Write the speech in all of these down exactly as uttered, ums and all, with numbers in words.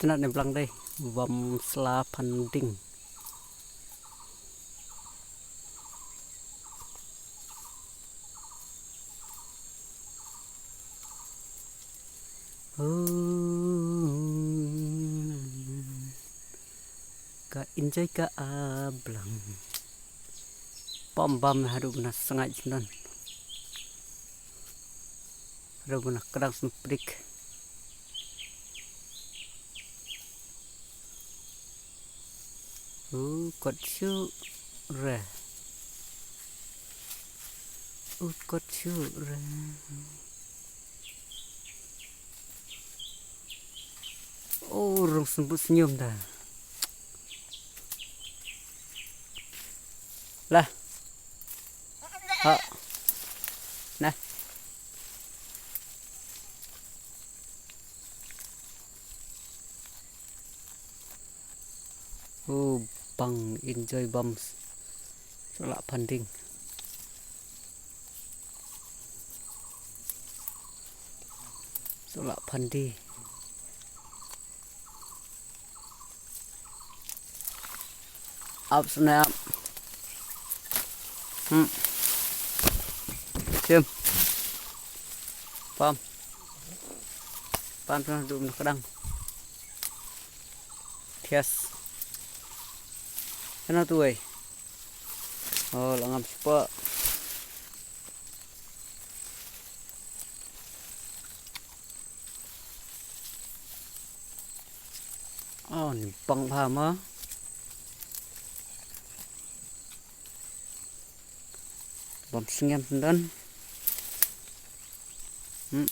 Tnat ne blang dei bam sla phanding. Ka enjoy ka a blang. Pom bam haduh bna sngaid sndon. Haduh bna kdang snprik. U kot shu re. U kot shu re. O rong smbut snium da. Lah. Ha. Nah. U bang enjoy bam. Sola phanding. Sola phandi. Ap snap. Hmm. Sim. Pam. Pam sana dum na kadang. Thias. Sana tu ai. Oh, langam sipa. Oh, ni pang pha ma. Bom sngem sndon. Hmm.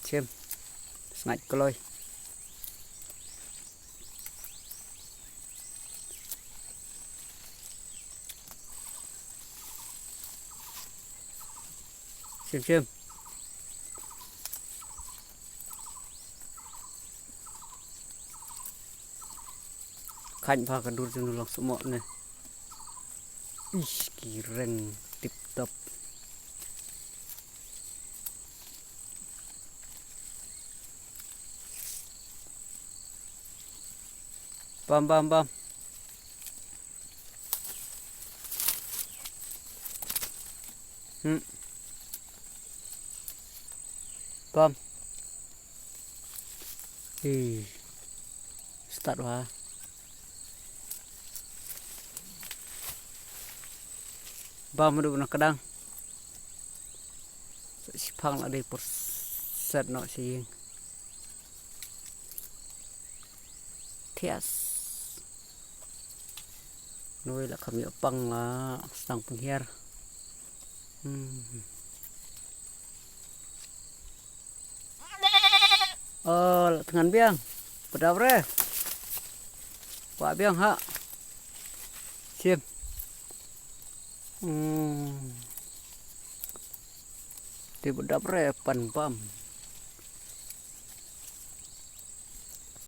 Chem. Sngaid kloi. Sim sim. Khañ pha ka dur jong u long sumok ne. Ish, ki reng tip top. Bam, bam, bam. Hmm. Bam. Ih. Start wa. Bam haduh na kdang. Sa shiphang la dei por set noh sha ïing. Thias. Noi la kham ïoh pang la sdang pynhiar. Hmm. Oh, la thngan biang. Pdap re. Wa biang ha. Sim. Hmm. Te pdap re pan bam.